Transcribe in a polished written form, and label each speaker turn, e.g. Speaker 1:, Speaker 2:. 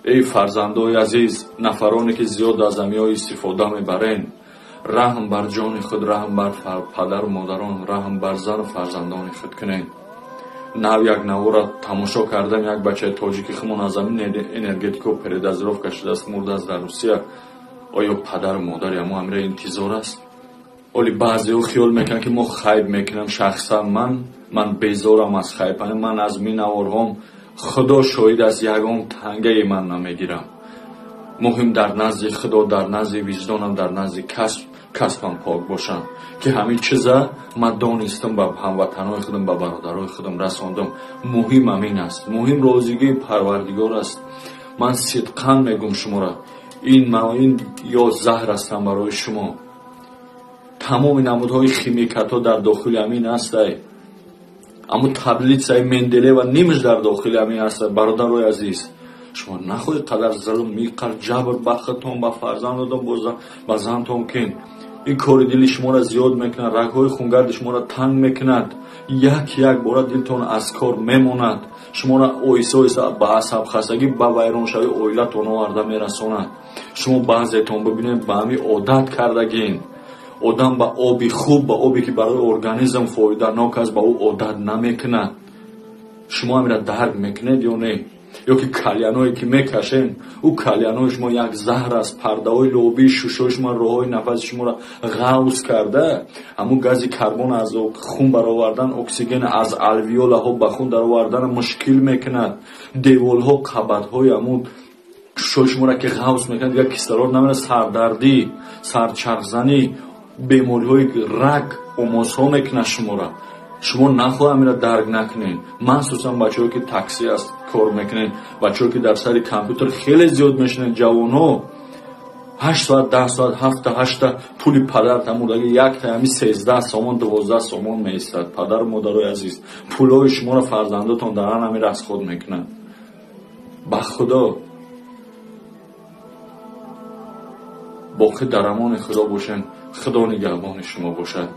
Speaker 1: Эй фарзандои азиз, нафароне ки зиёд аз амиҳо истифода мебарен, раҳм бар ҷони худ, раҳм бар падару модарон, раҳм бар зану фарзандони худ кунед. Нав як навора тамошо кардам, як бачаи тоҷики хумон аз ҳамин энергетико передозировка шудааст, мурдааст дар Русия. Оё падару модари ҳамо ҳамира интизор аст? Оли баъзеҳо хиёл мекунанд, ки мо хайб мекунам. Шахсан ман безорам аз хайб. Ман аз минаворҳом, Худо шоҳид аст, ягон тангаи ман намегирам. Муҳим дар назди Худо, дар назди виҷдонам, дар назди касбам пок бошам, ки ҳамин чиза ман донистам, ба ҳамватанҳои худам, ба бародарои худам расондам. Муҳим ҳамин аст, муҳим розигии Парвардигор аст. Ман сидқан мегӯм шуморо, ин ё заҳр ҳастам барои шумо. Тамоми намудҳои химикатҳо дар дохили ҳамин ҳастай. Аммо таблитсаи Менделеева нимаш дар дохили ҳамин ҳаста. Бародарои азиз, шумо нахоҳед қадар зулм, иқар ҷабр ба худтон, ба фарзандатон, ба зантон кин. Ин кори дили шуморо зиёд мекунад, рагҳои хунгарди шуморо танг мекунад, як як бора дилтон аз кор мемонад, шуморо оҳиста оҳиста ба асабхастагӣ, ба вайроншавии оилатон оварда мерасонад. Шумо баъзетон бибинед, ба ҳамин одат кардагин. Одам ба оби хуб, ба обе ки барои организм фоиданок аст, ба ӯ одат намекунад. Шумо ҳамира дарк мекунед ё не? Ё ки кальяное ки мекашем, ӯ кальянои шумо як заҳр аст. Пардаҳои лобии шушои шумо, роҳҳои нафаси шуморо ғавз карда, ҳамун гази карбон аз хун баровардан, оксиген аз алвеолаҳо ба хун даровардан мушкил мекунад. Деволҳо, қабатҳои ҳамун шушои шуморо ки ғавз мекунад, дигар кислород намерасад, сардардӣ, сарчархзанӣ, бемориҳои рак омозҳо мекунад шуморо. Шумо нахоҳ амира дарк накунед. Махсусан бачаҳое ки такси аст кор мекунед, бачаҳое ки дар сари компютер хеле зиёд мешинед, ҷавонҳо 8 соат, 10 соат, 7 8 пули падар тамурдаги якта ҳами 13 сомон, 12 сомон меистад. Падару модарои азиз, пулҳои шуморо фарзандотон дар ҳамин расход мекунанд. Ба Худо боқӣ дар амони Худо бошед. Худо нигаҳбони шумо бошад.